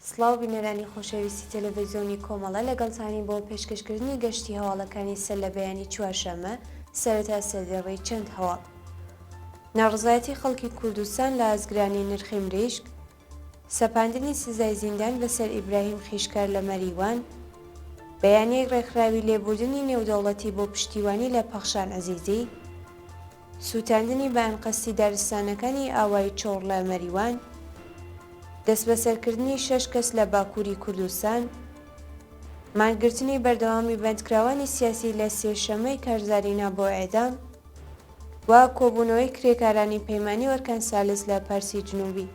سڵاو بینەرانی خۆشەویستی تەلەڤزیۆنی کۆمەڵە لەگەڵتانین بۆ پێشکەشکردنی گەشتی هەواڵەکانی سەر لە بەیانی چوارشەممە سەرەتا سەردێڕی چەند هەواڵ. ناڕەزایەتی خەڵکی کوردستان لە ئاستگرانی نرخی مریشک، سەپاندنی سزای زیندان بەسەر ئیبراهیم خیشکار لە مەریوان، بەیانیەی ڕێکخراوی لێبوردنی نێودەوڵەتی بۆ پشتیوانی لە پەخشان عەزیزی، سووتاندنی بە ئەنقەستی دارستانەکانی ئاوایی چۆڕ لە مەریوان، دەستبەسەرکردنی شەش کەس لە باکووری کوردستان، مانگرتنی بەردەوامی بەندکراوانی سیاسی لە سێشەممەی کارزارینا بۆ ئێعدام و کۆبوونەوەی کرێکارانی پەیمانی ئۆرکان سالس لە پارسی جنوبی.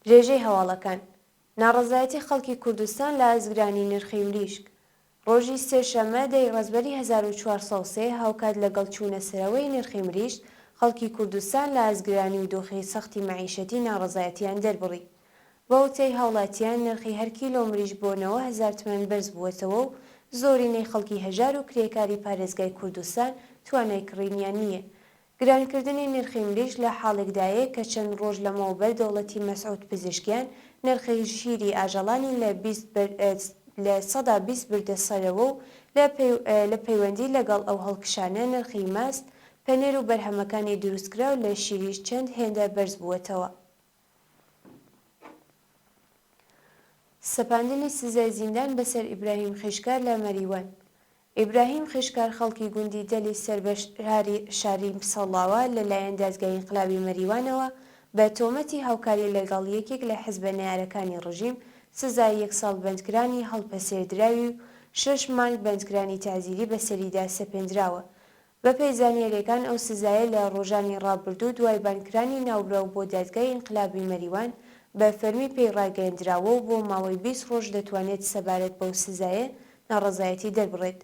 درێژەی هەواڵەکان، ناڕەزایەتی خەڵکی کوردستان لە ئازگرانی نرخی مریشک ڕۆژی سێشەممە دە ی ڕەزبەری 1403 هاوکات لەگەڵ چوونە سەرەوەی نرخی مریشک خەڵکی کوردستان لە ئازگرانی و دۆخی سەختی مەعیشەتی ناڕەزایەتیان دەربڕی. بەوتەی هاوڵاتیان نرخی هەر کیلۆ مریشک بۆ 90 هەزار تمەن بەرزبووەتەوە و زۆرینەی خەڵکی هەژار و کرێکاری پارێزگای کوردستان توانای کڕینیان نییە. گرانکردنی نرخی مریشک لە حاڵێکدایە کە چەند ڕۆژ لەمەوبەر دەوڵەتی مەسعود پزیشکیان نرخی شیری ئاژەڵانی لە 20 لە سەدا 20 بردە سەرەوە و لە لە پەیوەندی لەگەڵ ئەو هەڵکشانە نرخی ماست، پەنێر و بەرهەمەکانی دروستکراو لە شیریش چەند هێندە بەرزبووەتەوە. سەپاندنی سزای زیندان بەسەر ئیبراهیم خیشکار لە مەریوان ئیبراهیم خیشکار خەڵکی گوندی دەلی سەر بە شاری سەڵاوە لە لایەن دادگای ئینقلابی مەریوانەوە بە تۆمەتی هاوکاری لەگەڵ یەکێک لە حزبە نەیارەکانی ڕژیم سزای یەک ساڵ بەندکرانی هەڵپەسێردراوی و شەش مانگ بەندکرانی تەعزیری بەسەریدا سەپێندراوە. بەپێی زانیارییەکان ئەو سزایە لە ڕۆژانی ڕابردوو دوای بانگکرانی ناوبراو بۆ دادگای ئینقلابی مەریوان بە فەرمی پێی ڕاگەیەندراوە و بۆ ماوەی 20 ڕۆژ دەتوانێت سەبارەت بەو سزایە ناڕەزایەتی دەربڕێت.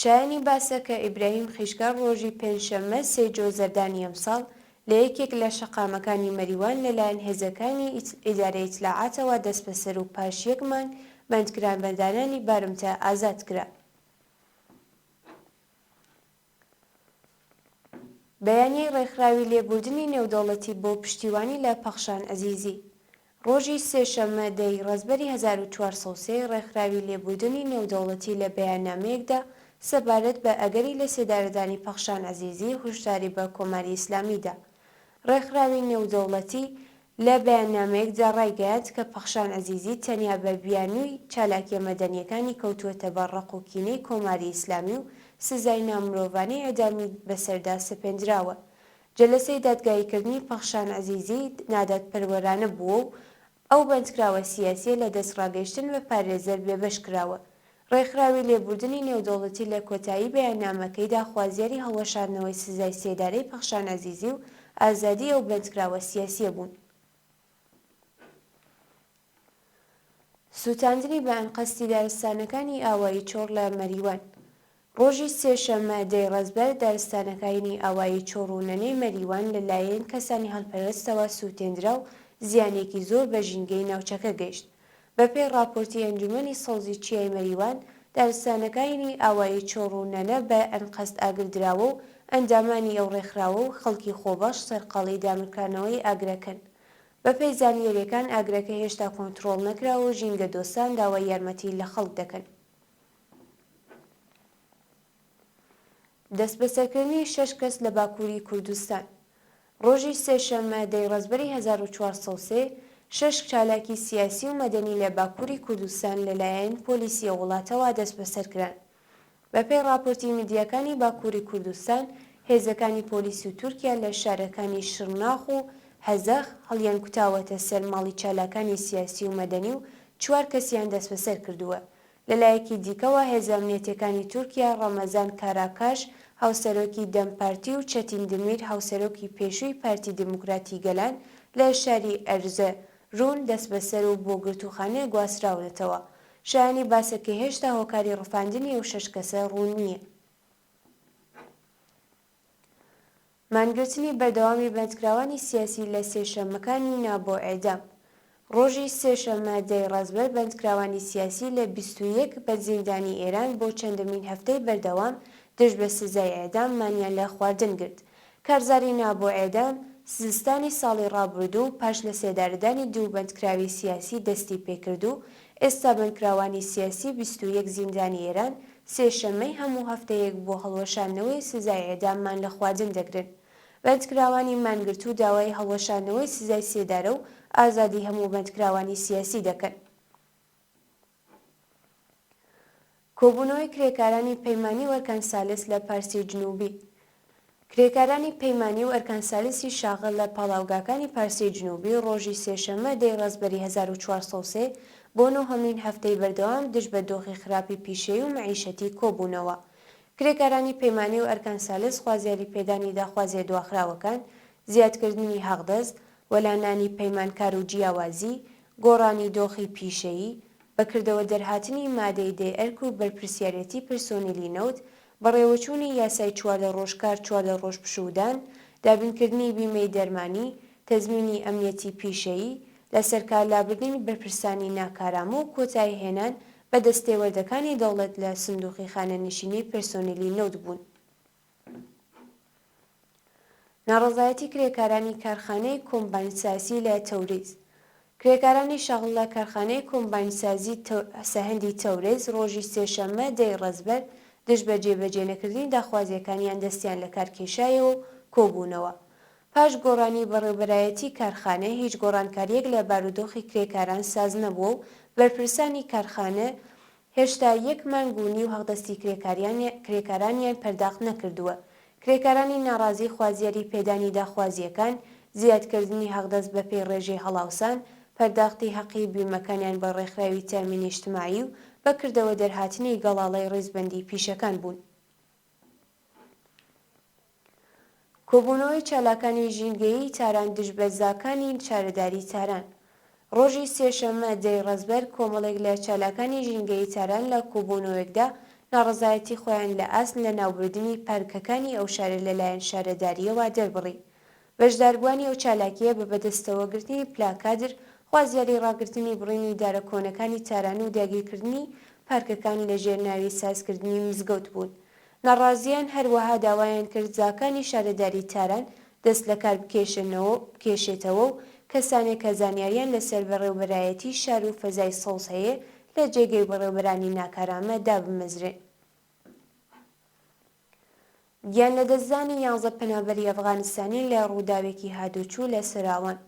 شایەنی باسە کە ئیبراهیم خیشکار ڕۆژی پێنجشەممە سێ جۆزەردانی ئەمساڵ لە یەکێک لە شەقامەکانی مەریوان لەلایەن هێزەکانی ئیدارەی ئیتلاعاتەوە دەستبەسەر و پاش یەک مانگ بەندکران بە دانانی بارمتە ئازاد کرا. بەیانیەی ڕێکخراوی لێبوردنی نێودەوڵەتی بۆ پشتیوانی لە پەخشان عەزیزی ڕۆژی سێشەممە دە ی ڕەزبەری 1403 ڕێکخراوی لێبوردنی نێودەوڵەتی لە بەیاننامەیەکدا سەبارەت بە ئەگەری لەسێدارەدانی پەخشان عەزیزی هوشداری بە کۆماری ئیسلامی دا. ڕێکخراوی نێودەوڵەتی لە بەیاننامەیەکدا ڕایگەیاند کە پەخشان عەزیزی تەنیا بە بیانووی چالاکییە مەدەنییەکانی کەوتووەتە بەر ڕق و کینەی کۆماری ئیسلامی و سزای نامرۆڤانەی ئێعدامی بەسەردا سەپێندراوە. جەلەسەی دادگاییکردنی پەخشان عەزیزی نادادپەروەرانە بووە و ئەو بەندکراوە سیاسییە لە دەستڕاگەیشتن بە پارێزەر بێبەش کراوە. ڕێکخراوی لێبوردنی نێودەوڵەتی لە کۆتایی بەیاننامەکەیدا خوازیاری هەڵوەشاندنەوەی سزای سێدارەی پەخشان عەزیزی و ئازادیی ئەو بەندکراوە سیاسییە بوون. سووتاندنی بە ئەنقەستی دارستانەکانی ئاوایی چۆڕ لە مەریوان ڕۆژی سێشەممە دە ی ڕەزبەر دارستانەکانی ئاوایی چۆڕ و نەنەی مەریوان لە لایەن کەسانی هەلپەرستەوە سووتێندرا و زیانێکی زۆر بە ژینگەی ناوچەکە گەیشت. بەپێی ڕاپۆرتی ئەنجومەنی سەوزی چیای مەریوان، دارستانەکانی ئاوایی چۆڕ و نەنە بە ئەنقەست ئاگر دراوە و ئەندامانی ئەو ڕێکخراوە و خەڵکی خۆبەخش سەرقاڵی دامرکانەوەی ئاگرەکەن. بەپێی زانیارییەکان ئاگرەکە هێشتا کۆنتڕۆڵ نەکراوە و ژینگەدۆستان داوای یارمەتی لە خەڵک دەکەن. دەستبەسەرکردنی شەش کەس لە باکووری کوردستان ڕۆژی سێشەممە دە ی ڕەزبەری 1403، شەش چالاکی سیاسی و مەدەنی لە باکووری کوردستان لەلایەن پۆلیسی ئەو وڵاتەوە دەستبەسەر کران. بەپێی ڕاپۆرتی میدیاکانی باکووری کوردستان، هێزەکانی پۆلیس و تورکیا لە شارەکانی شڕناخ و هەزەخ هەڵیانکوتاوەتە سەر ماڵی چالاکانی سیاسی و مەدەنی و چوار کەسیان دەستبەسەر کردووە. لەلایەکی دیکەوە هێزە ئەمنیەتیەکانی تورکیا ڕەمەزان کاراکاش هاوسەرۆکی دەم پارتی و چەتین دمیر هاوسەرۆکی پێشووی پارتی دیموکراتی گەلان لە شاری ئەرزە روون دەستبەسەر و بۆ گرتووخانە گواستراونەتەوە. شایانی باسە کە هێشتا هۆکاری ڕفاندنی ئەو شەش کەسە ڕوون نییە. مانگرتنی بەردەوامی بەندکراوانی سیاسی لە سێشەممەکانی نا بۆ ئێعدام ڕۆژی سێشەممە دە ی ڕەزبەر بەندکراوانی سیاسی لە 21 بەندزیندانی ئێران بۆ چەندەمین هەفتەی بەردەوام دژ بە سزای ئێعدام مانیان لە خواردن گرت. کارزاری نا بۆ ئێعدام زستانی ساڵی ڕابردوو پاش لەسێدارەدانی دوو بەندکراوی سیاسی دەستی پێکرد و ئێستا بەندکراوانی سیاسی 21 زیندانی ئێران سێشەممەی هەموو هەفتەیەک بۆ هەڵوەشاندنەوەی سزای ئێعدام مان لە خواردن دەگرن. بەندکراوانی مانگرتوو داوای هەڵوەشاندنەوەی سزای سێدارە و ئازادی هەموو بەندکراوانی سیاسی دەکەن. کۆبوونەوەی کرێکارانی پەیمانی و ئەرکان سالس لە پارسی جنوبی کرێکارانی پەیمانی و ئەرکان سالسی شاغڵ لە پاڵاوگاکانی پارسی جنوبی ڕۆژی سێشەممە دەی ڕەزبەری 1403 بۆ نۆهەمین هەفتەی بەردەوام دژ بە دۆخی خراپی پیشەیی و مەعیشەتی کۆبوونەوە. کرێکارانی پەیمانی و ئەرکان سالس خوازیاری پێدانی داخوازیە دواخراوەکان، زیادکردنی حەقدەست، وەلانانی پەیمانکار و جیاوازی، گۆڕانی دۆخی پیشەیی، بە کردەوە دەرهاتنی مادەی دەی ئەرک و بەرپرسیارێتی پرسۆنیلی نەوت، بەڕێوەچوونی یاسای 14 ڕۆژ کار 14 ڕۆژ پشوودان، دابینکردنی بیمەی دەرمانی، تەزمینی ئەمنیەتی پیشەیی، لەسەرکار لابردنی بەرپرسانی ناکارامە و کۆتایی هێنان بە دەستێوەردەکانی دەوڵەت لە سندوقی خانەنشینی پرسۆنیلی نەوت بوون. ناڕەزایەتی کرێکارانی کارخانەی کۆمباینسازی لە تەوریز کرێکارانی شەغڵ لە کارخانەی کۆمباینسازی سەهەندی تەورێز ڕۆژی سێشەممە دەی ڕەزبەر دژ بە جێبەجێنەکردنی داخوازییەکانیان دەستیان لەکار کێشایەوە و کۆبوونەوە. پاش گۆڕانی بەڕێوبەرایەتی کارخانە هیچ گۆڕانکارییەک لە بارودۆخی کرێکاران ساز نەبووە و بەرپرسانی کارخانە هێشتا یەک مانگ و نیو حەقدەستی کرێکارانیان پەرداخت نەکردووە. کرێکارانی ناڕازی خوازیاری پێدانی داخوازییەکان، زیادکردنی حەقدەست بەپێی ڕێژەی هەڵاوسان، پەرداختی حەقی بیمەکانیان بە ڕێکخراوی تامین ئیجتماعی و بە کردەوە دەرهاتنی گەڵاڵەی ڕیزبەندی پیشەکان بوون. کۆبوونەوەی چالاکانی ژینگەیی تاران دژ بە زاکانی شارەداری تاران ڕۆژی سێشەممە دەی ڕەزبەر کۆمەڵێک لە چالاکانی ژینگەیی تاران لە کۆبوونەوەیەکدا ناڕەزایەتی خۆیان لە ئاست لەناوبردنی پارکەکانی ئەو شارە لەلایەن شارەدارییەوە دەربڕی. بەشداربووانی ئەو چالاکییە بە بەدەستەوەگرتنی پلاکادر خوازیاری ڕاگرتنی بڕینی دارە کۆنەکانی تاران و داگیرکردنی پارکەکان لەژێر ناوی سازکردنی مزگەوت بوون. ناڕازییان هەروەها داوایان کرد زاکانی شارەداری تاران دەست لەکار بکێشێتەوە و کەسانێک کە زانیاریان لەسەر بەڕێوبەرایەتی شار و فەزای سەوز هەیە لە جێگەی بەڕێوبەرانی ناکارامە دابمەزرێن. گیانلەدەستدانی یانزە پەنابەری ئەفغانستانی لە ڕووداوێکی هاتوچوو لە سەراوان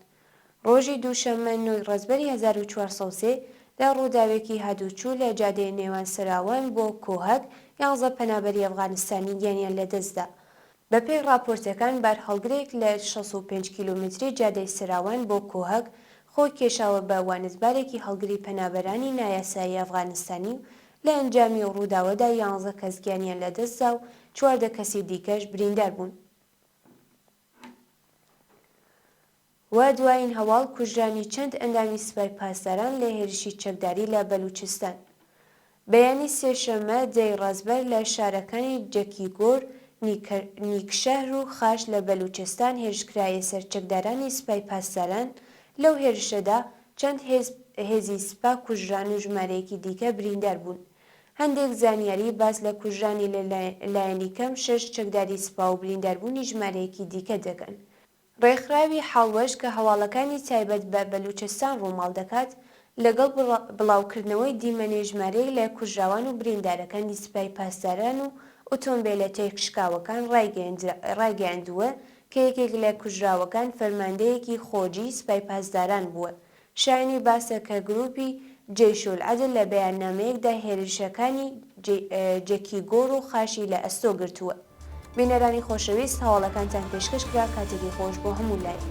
ڕۆژی دووشەممە نۆی ڕەزبەری 1403 لە ڕووداوێکی هاتوچوو لە جادەی نێوان سەراوان بۆ کۆهەک یانزە پەنابەری ئەفغانستانی گیانیان لەدەستدا. بەپێی ڕاپۆرتەکان بارهەڵگرێک لە 65 کیلۆمەتری جادەی سەراوان بۆ کۆهەک خۆی کێشاوە بە وانتبارێکی هەڵگری پەنابەرانی نایاسایی ئەفغانستانی و لە ئەنجامی ئەو ڕووداوەدا یانزە کەس گیانیان لەدەستدا و 14 کەسی دیکەش بریندار بوون. و دوایین هەواڵ کوژرانی چەند ئەندامی سپای پاسداران لە هێرشی چەکداری لە بەلوچستان. بەیانی سێشەممە دەی ڕەزبەر لە شارەکانی جەکیگۆر، نیکشەهر و خاش لە بەلوچستان هێرش کرایە سەر چەکدارانی سپای پاسداران، لەو هێرشەدا چەند هێزی سپا کوژران و ژمارەیەکی دیکە بریندار بوون. هەندێک زانیاری باس لە کوژرانی لە لایەنیکەم شەش چەکداری سپا و برینداربوونی ژمارەیەکی دیکە دەکەن. ڕێکخراوی حەڵوەش کە هەواڵەکانی تایبەت بە بەلوچستان ڕووماڵ دەکات، لەگەڵ بڵاوکردنەوەی دیمەنی ژمارەیەک لە کوژراوان و بریندارەکانی سپای پاسداران و ئۆتۆمبێلە تێکشکاوەکان ڕایگەیاندووە کە یەکێک لە کوژراوەکان فەرماندەیەکی خۆجیی سپای پاسداران بووە. شایانی باسە کە گرووپی جەیشولعەدل لە بەیاننامەیەکدا هێرشەکانی جەکیگۆر و خاشی لە ئەستۆ گرتووە. بینەرانی خۆشەویست هەواڵەکانتان پێشکەش کرا کاتێکی خۆش بۆ هەموو لایەک.